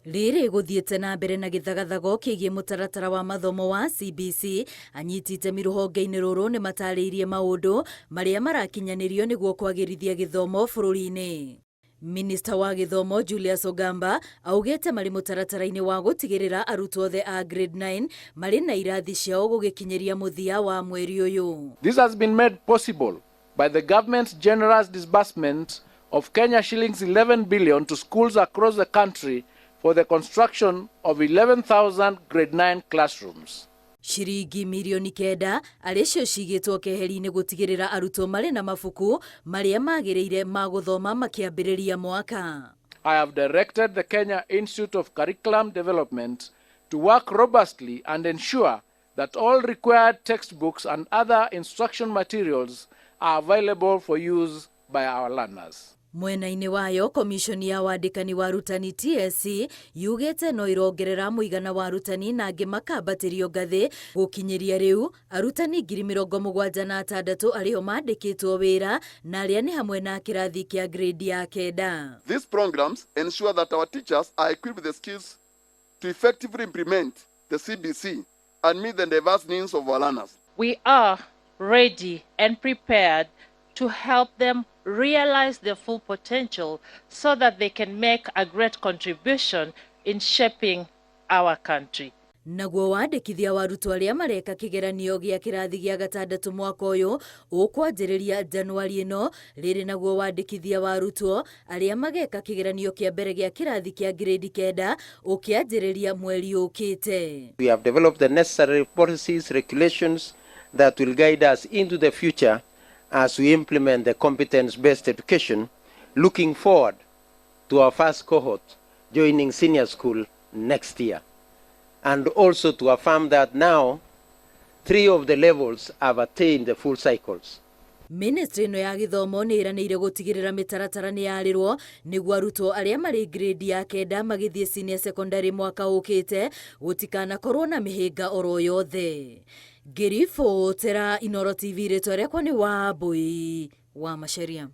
Rĩrĩ gũthiĩte na mbere na gĩthagathago kĩgiĩ mũtaratara wa mathomo wa CBC, anyiti itemi rũhonge-inĩ rũrũ nĩ matarĩirie maũndũ marĩa marakinyanĩrio nĩguo kwagĩrithia gĩthomo bũrũri-inĩ. Minista wa gĩthomo Julius Ogamba augĩte marĩ mũtaratara-inĩ wa gũtigĩrĩra arutwo othe a grade 9 marĩ na irathi ciao gũgĩkinyĩria mũthia wa mweri ũyũ. This has been made possible by the government's generous disbursement of Kenya shillings 11 billion to schools across the country for the construction of 11,000 grade 9 classrooms. Ciringi mirioni 9 arĩ cio cigĩtwo keheri-inĩ gũtigĩrĩra arutwo marĩ na mabuku marĩa magĩrĩire ma gũthoma makĩambĩrĩria mwaka. I have directed the Kenya Institute of Curriculum Development to work robustly and ensure that all required textbooks and other instruction materials are available for use by our learners. Mwena-inĩ wayo, Komishoni ya Wandĩkani wa Arutani TSC yugĩte no ĩrongerera mũigana wa arutani na angĩ makambatĩrio ngathĩ. Gũkinyĩria rĩu, arutani 76,000 arĩo mandĩkĩtwo wĩra na arĩa nĩ hamwe na kĩrathi kĩa grade ya 9. These programs ensure that our teachers are equipped with the skills to effectively implement the CBC and meet the diverse needs of our learners. We are ready and prepared to help them realize their full potential so that they can make a great contribution in shaping our country. Naguo wandĩkithia wa arutwo arĩa mareka kĩgeranio gĩa kĩrathi gĩa gatandatũ mwaka ũyũ ũkwanjĩrĩria Januari ĩno. Rĩrĩ naguo wandĩkithia wa arutwo arĩa mageka kĩgeranio kĩa mbere gĩa kĩrathi kĩa grade 9 ũkĩanjĩrĩria mweri ũkĩte. We have developed the necessary policies, regulations that will guide us into the future as we implement the competence-based education, looking forward to our first cohort joining senior school next year. And also to affirm that now 3 of the levels have attained the full cycles. Ministry ĩno ya gĩthomo nĩ ĩranĩire gũtigĩrĩra mĩtaratara nĩ yarĩrwo nĩguo arutwo arĩa marĩ grade ya 9 magĩthiĩ senior secondary mwaka ũkĩte gũtikanakorwo na mĩhĩnga oro yothe. Ngĩribotera Inooro TV, rĩtwa rĩakwa nĩ Wambui wa Macharia.